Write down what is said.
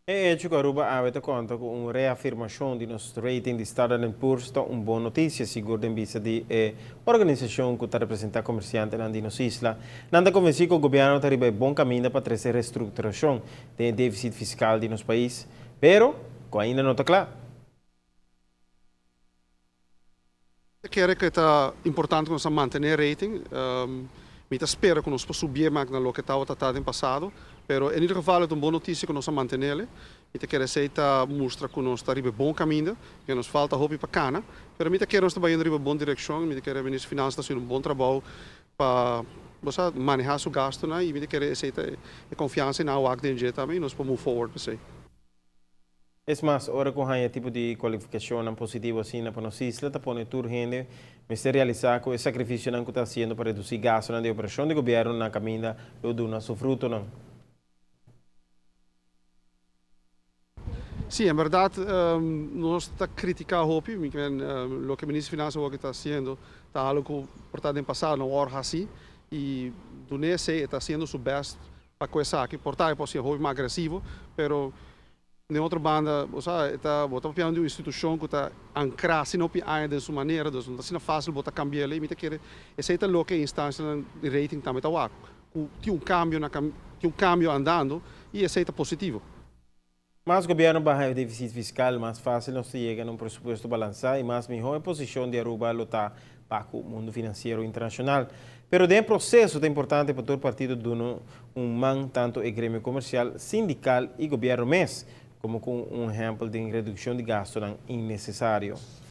E hecho cu Aruba awe ta conta cu un reafirmacion di nos rating di Standard and Poor's ta un bon noticia, sigur den bista di e organisacion cu ta representa comerciantenan di nos isla. Nan ta convenci cu gobierno ta riba e bon caminda pa trece restructuracion den e deficit fiscal di nos pais, pero cu ainda no ta cla. Ta kere ku e ta importante ku nos a mantené e rating. Mi ta spera ku nos por subié mak na loke tabata ta den pasado, pero en ieder geval e ta un bon notisia ku nos a mantenéle. Mi ta kere esei ta mustra ku nos ta riba e bon kaminda, ke nos falta hopi pa kana, pero mi ta kere nos ta bayendo riba e bon direkshon i mi ta kere Minister di Finansa ta hasiendo un bon trabou pa bo sa manehá su gastunan i mi ta kere esei ta e konfiansa i nan a wak den dje tambe i nos por move forward pa esei. Es mas, ora ku haña tipo di kualifikashonnan positivo asina pa nos isla ta pone tur hende mester realisá ku e sakrifisionan ku ta hasiendo pa redusí gastunan di operashon di gobièrnu na kaminda lo duna su frutonan. Sí, en bèrdat nos ta kritiká hopi, mi kier loke Minister di Finansa awor ta hasiendo ta algu ku por ta den pasado no wòrdu hasi i dun'é esei e ta hasiendo su bèst pa ku esaki, por ta e por siña hopi mas agresivo, pero Den otro banda, bo sa, e ta, bo ta papiando di un institushon ku ta ankrá asina hopi aña den su manera, dus no ta asina fásil bo ta kambi'el i mi ta kere esei ta loke e instansianan di rating tambe ta wak, ku tin un kambio na tin un kambio andando i esei ta positivo. Mas gobièrnu baha e defisit fiskal, mas fásil nos ta yega na un presupuesto balansá i mas mihó e posishon di Aruba lo ta pa ku mundu finansiero internashonal. Pero den e proseso ta importante pa tur partido duna un man tantu e gremio komersial, sindikal i gobièrnu mes, komo ku un ehèmpel den redukshon di gastunan innesesario.